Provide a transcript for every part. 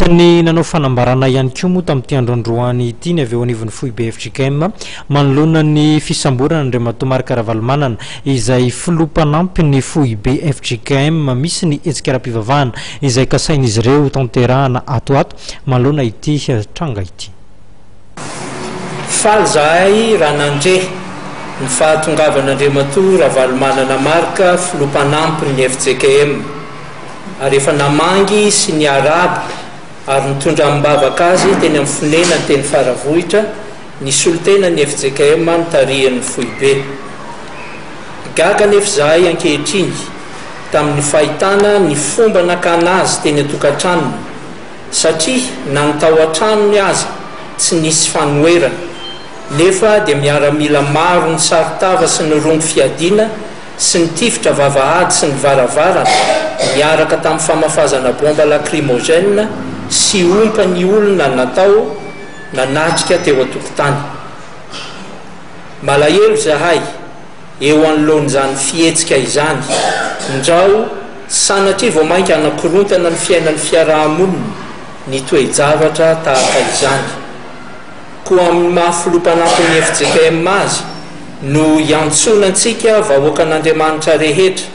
Anisan'ny nanao fanambarana ihany koa moa tamin'ity andro androany ity ny avy eo anivon'ny foibe fjkm manoloana ny fisamborana an'Andriamatoa Marc Ravalomanana izay filoha mpanampy ny foibe fjkm misy ny hetsika ara-pivavahana izay kasain'izy ireo hotanterahana ato ho ato manoloana ity tranga ity. Faly izahay raha nandre ny fahatongavan'Andriamatoa Ravalomanana Marc filoha mpanampy ny fjkm ary efa namangy sy niarahaba ary nitondra amim-bavaka azy teny amin'ny fonenany teny Faravohitra ny solontenan'ny fjkm notarihin'ny foibe. Gaga anefa izahay ankehitriny tamin'ny fahitana ny fomba nakana azy teny an-tokantranony satria na ny tao an-tranony aza tsy nisy fanoherana nefa dia miaramila maro nisaron-tava sy nirongo fiadiana sy nitifitra vavahady sy ny varavarana niaraka tamin'ny famafazana bomba lacrymogène sy ompa ny olona natao nanatrika teo an-tokotany. Malahelo izahay eo anoloan'izany fihetsika izany, ndrao sanatria vao mainka hanakorontana ny fiainan'ny fiaraha-monina ny toe-javatra tahaka izany. Koa amin'ny maha filoha mpanampy ny fjkm azy no iantsoana antsika vahoakan'Andriamanitra rehetra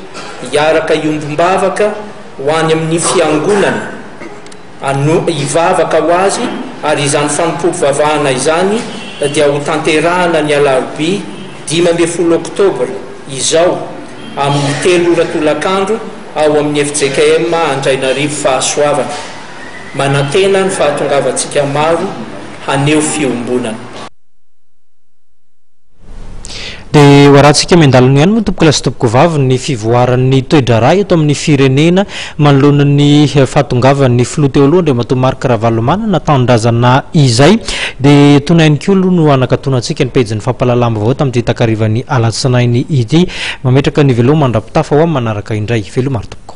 hiaraka hiombom-bavaka ho any amin'ny fiangonana ano hivavaka ho azy ary izany fanompoam-pivavahana izany dia ho tanterahana ny alarobia 15 oktobra izao amin'ny telo ora tolakandro ao amin'ny fjkm Andrainarivo Fahasoavana. Manantena ny fahatongavantsika maro haneho fiombonana. Dia ho arahantsika miandalana ihany moa tompokolahy sy tompokovavy ny fivoaran'ny toe-draharaha eto amin'ny firenena manoloana ny fahatongavan'ny filoha teo aloha Andriamatoa Marc Ravalomanana tanindrazana izay. Dia etona ihany koa aloha no hanakatonantsika ny pejin'ny fampahalalam-baovao tamin'ity takarivan'ny alatsinainy ity. Mametraka ny veloma mandra-pitafa ho amin'ny manaraka indray. Veloma ry tompoko.